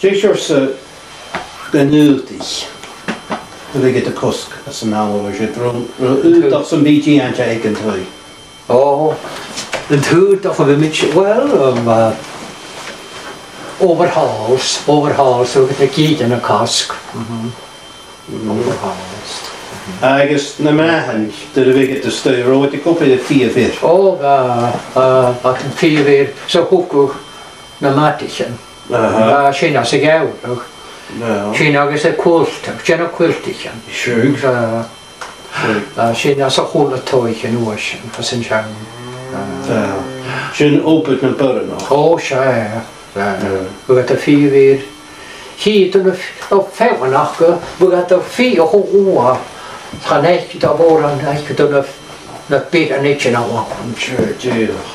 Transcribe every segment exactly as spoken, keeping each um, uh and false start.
Dè seòrsa de dh'aodaich a bhiodh iad a' cosg anns an àm a bha siud? An robh, an robh aodach sam bith dèante aig an taigh? Ò, an t-aodach a bha mi, well, um, uh, overalls, overalls, so bha iad a' cosg. Mhm. Overalls. Agus na mnathan, dè bhiodh iad a' cosg, an robh iad a' cur fìor mheur? Ò, bha, bha, bha fìor mheur, so chuireadh na madaichean. Aha. Bha sin anns a' gheamhradh. Bha. Sin agus a' quilteadh, dèanamh quiltichean. Seadh. Bha. Seadh. Bha sin anns a h-uile taigh an uair sin, anns an t-seann. Bha. Sin obair nam boireannach. Ò, seadh. Bha. Bha. Bha iad a' fìor mheur. Chì thu na f-, na feadhainn aca, bha iad a' fìor cho uair. Chan fhaiceadh tu mòran, fhaiceadh tu na f-, na bioran idir a bh' ann. Seadh, dìreach.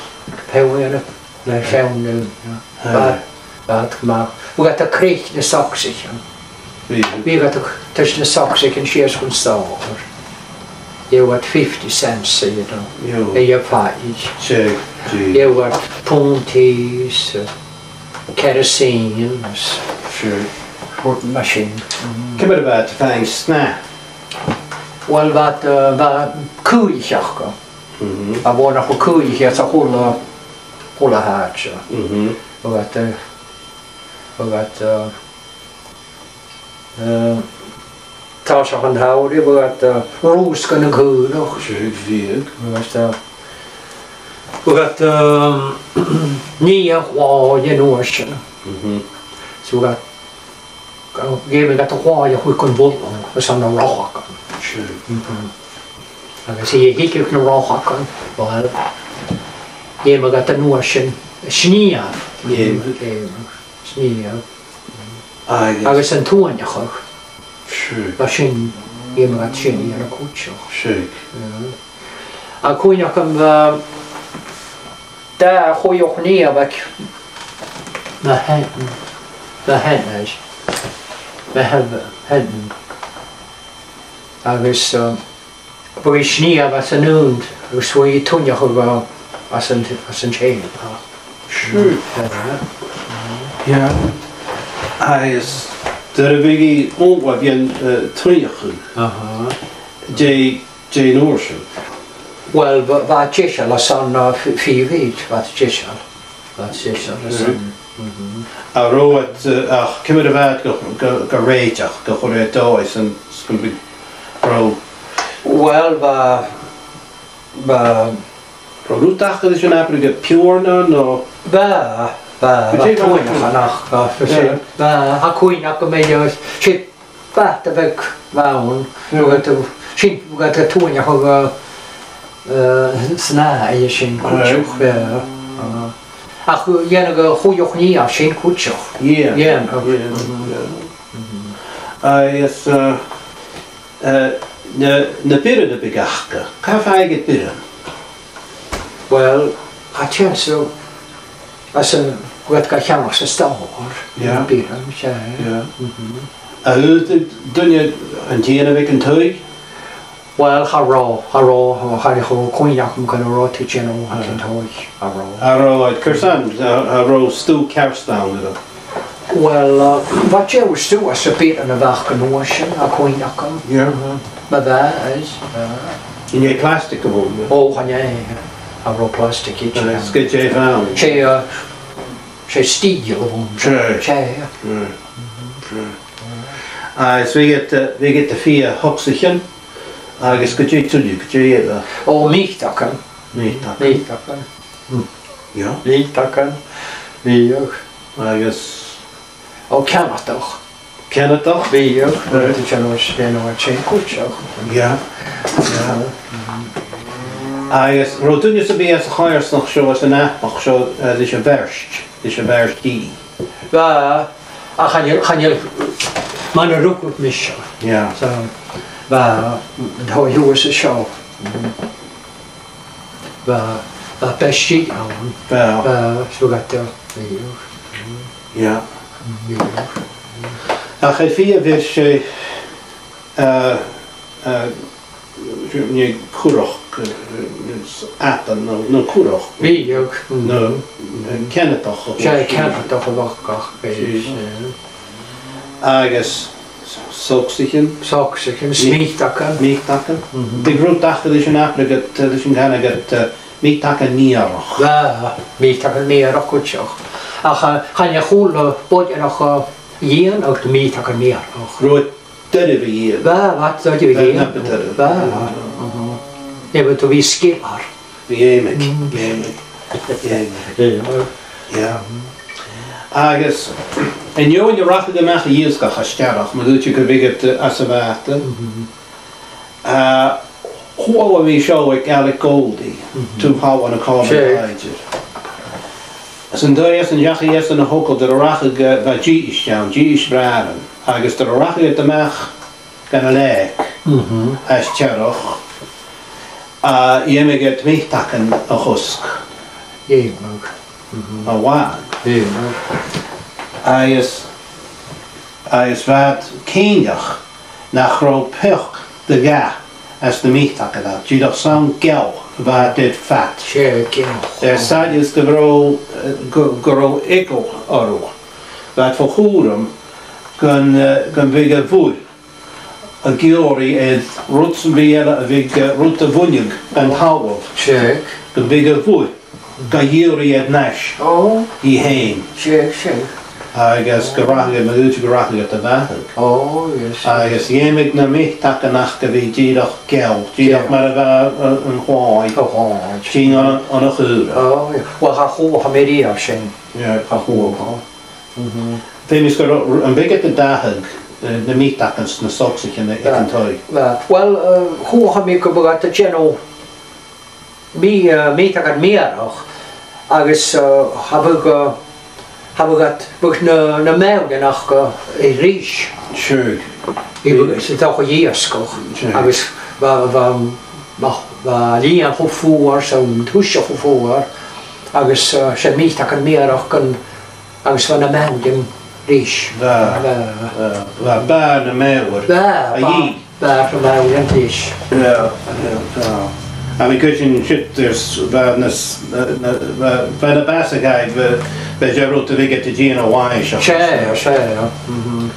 Feadhainn na, na feadhainn, no. Aye. Bha, bha iad math. Bha iad a' creic na socsaichean. Bha. Bha iad a' toirt na socsaichean sìos chun stòr. Gheibheadh iad fifty cents, you know. Gheibheadh. Air feadh. Seadh, seadh. Gheibheadh iad puntaidh, uh, kerosene, is. Seadh. Rud mar sin. Mm. Ciamar a bha iad a' faighinn snaith? Well, bha iad, uh, bha caoraich aca. Mhm. A bh' ann, ach bha caoraich anns a h-uile, h-uile h-àite. Mhm. Bha iad, uh, bha iad, uh, eh, toiseach an t-samhraidh, bha iad, eh, rùsgadh nan caorach. Seadh, bhiodh. Bha iad, eh, bha iad, eh, nithean làidir an uair sin. Mhm. So bha iad, eh, dh'fheumadh iad a' chlò a chur chun a' bhùrn, anns na rothagan. Seadh. Mhm. Agus a' tighinn chun nan rothagan, well, dh'fheumadh iad an uair sin a snìomh. Dh'fheumadh. Dh'fheumadh. Snìomh. Agus. Agus an t-uaigneachadh. Seadh. Bha sin, dh'fheumadh iad sin a dhèanamh cuideachd. Seadh. Yeah. Tha cuimhne agam, uh, dà choitheach-shnìomh aig mo sheanair, mo sheanair, mo shean-, sheanair. Agus, uh, bhiodh i a' snìomh às an aon, agus bhiodh i a' tuineachadh às an, às an t-sèithear. Sure. Yeah. Yeah. Agus nuair a bhiodh i ùmhlachd, bhiodh i, eh, a' tuineachadh. Aha. Dè, dè an uair sin? Well, bha, bha i deiseil às an, uh, fi-, fìor mhìr, bha i deiseil. Bha i deiseil às an. Mhm. An robh iad, eh, ach ciamar a bha iad ga, ga, ga rèiteach, ga chur air dòigh san, san gum biodh, robh. Well, bha, bha. An robh rud aca ris an abradh piuthar no, no? Bha, bha, bha. Bha dè bha tuineachadh, ach, bha, bha, yeah, bha, tha cuimhne agam air, eh, 's e bàta bheag a bh' ann, yeah, bha iad a', sin, bha iad a' tuineachadh, eh, eh, snàth air sin, right, cuideachd, yeah. Ah. Ach dhèanadh a' choitheach-shnìomh sin cuideachd. Yeah. Dhèanadh. Yeah. Mhm. Yeah. Mhm. Agus, eh, eh, na, na bioran a bhiodh aca, càit am faigheadh iad bioran? Well, tha teans, so, às an, bha iad ga cheannach san stòr, yeah, na bioran, seadh. Yeah. Mhm. An robh duine, an t-eun a bh' aig an taigh? Well, cha robh, cha robh, cha, cha robh cuimhne agam gun robh duine eile aig an taigh, cha robh. Cha robh, carson, cha, cha robh stuth ceart ann, you know. Well, uh, bha deagh stuth anns na bioran a bh' aca an uair sin, tha cuimhne agam. Yeah. Ma bha, is, uh. An e plastic a bh' ann? Ò, chan e, cha robh plastic idir ann. Agus dè bh' ann? 'S e, uh, 's e steel a bh' ann. 'S e. 'S e. Yeah. 'S e. Agus bhiodh iad, eh, bhiodh iad a' fighe thogsaichean, agus gu dè tuilleadh, gu dè eile? Ò, miotagan. Miotagan. Miotagan. Hmm. Yeah. Miotagan. Bhiodh. Agus? Ò, ceannadach. Ceannadach? Bhiodh. Right. Bhiodh iad a' dèanamh, dèanamh sin cuideachd. Yeah. Yeah. Agus an robh duine sam bith anns a' choimhearsnachd seo, anns an eapadh seo, eh, leis a' bheairt, leis a' bheairt dhith? Bha, ach chan eil, chan eil, mar a rugadh mise. Yeah. So, bha, an taigh shuas an seo. Bha, bha beairt dhith ann. Bha. Bha, so bha iad, bhiodh. Yeah. Bhiodh. Ach air fìor mheur 's e, eh, eh, Nì curach, eh, eh, s-, atan, no, no curach. Bhiodh. No, eh, ceannadach. 'S e ceannadach a bh' aca, bhiodh. Seadh. Eh. Agus sogsaichean. Sogsaichean, miotagan. Miotagan. Bhiodh rud aca ris an abradh, ris an canadh iad, eh, miotagan mìorbhach. Bha, miotagan mìorbhach cuideachd. Ach, eh, chan e a h-uile boireannach, eh, a dhèanadh miotagan mìorbhach. Rud doirbh a dhèanamh. Bha, bha, doirbh a dhèanamh. Bha. Nam biodh tu a' sgilear. Dh'fheumadh, dh'fheumadh, dh'fheumadh. Yeah. Agus an fheadhainn a rachadh a-mach a dh'iasgach as t-earrach, ma dh'fhaodte gum biodh iad, eh, anns a' bhàta. Ah, chuala mi seo aig Alec Goldie, taobh thall ann an Comann Loighder. Is an dòigh as an deach iad anns an togail, nuair a rachadh, eh, bha dithis ann, dithis bhràithrean, agus nuair a rachadh iad a-mach gun an lèig as t-earrach, a dh'fheumadh iad miotagan a chosg. Dh'fheumadh. A mhàthair. Dh'fheumadh. Agus, agus bha iad cinnteach nach robh pioc de dhath anns na miotagan, dìreach 's ann geal a bha iad air fad. 'S e, geal. Air sàillibh is gu robh, eh, gu, gu robh eagal orra. Bha iad fo chùram gun, eh, gum biodh a' mhuir ag iarraidh air rud sam bith eile a bhiodh, eh, rud a bhuineadh dhan talamh. 'S e. Gum biodh a' mhuir ga iarraidh air ais dhi fhèin. 'S e, 's e. Agus gun rachadh, ma dh'fhaodte gun rachadh iad a bhàthadh. Ò, yes. Agus dh'fheumadh na miotagan aca a bhith dìreach geal, dìreach mar a bha, eh, an clòimh. An clòimh. Sin ann, ann an chaora. Ò, yeah. Uill, cha chuala mi riamh sin. Yeah, cha chuala. Feumaidh gur, am biodh iad a' dathadh, eh, na miotagan 's na sogsaichean aig an taigh? Bha. Uill, eh, chuala mi gum biodh iad a' dèanamh mi-, eh, miotagan mìorbhach agus, eh, cha bhiodh, eh, cha bhiodh iad, bhiodh na, na màillean aca, eh, a' rìs. Sure. Bhiodh iad san dòigh a dh'iasgach. Sure. Agus bha, bha, bha, bha lìon cho fuar, 's an tuiseal cho fuar, agus, eh, 's e miotagan mìorbhach gun Agus bha na màillean ris. Bha. Bha. Bha, bha, bha na màillean. Bha, a bha, dhìth. Bha na màillean ris. Yeah, yeah, bha. Tha mi a' creidsinn siud, there's, bha na s-, na, na, bha, bha na bàsaichean, bha, bha deagh rud a bhiodh iad a' dèanamh a-mhàin seo. 'S e, 's e, yeah. Mhm.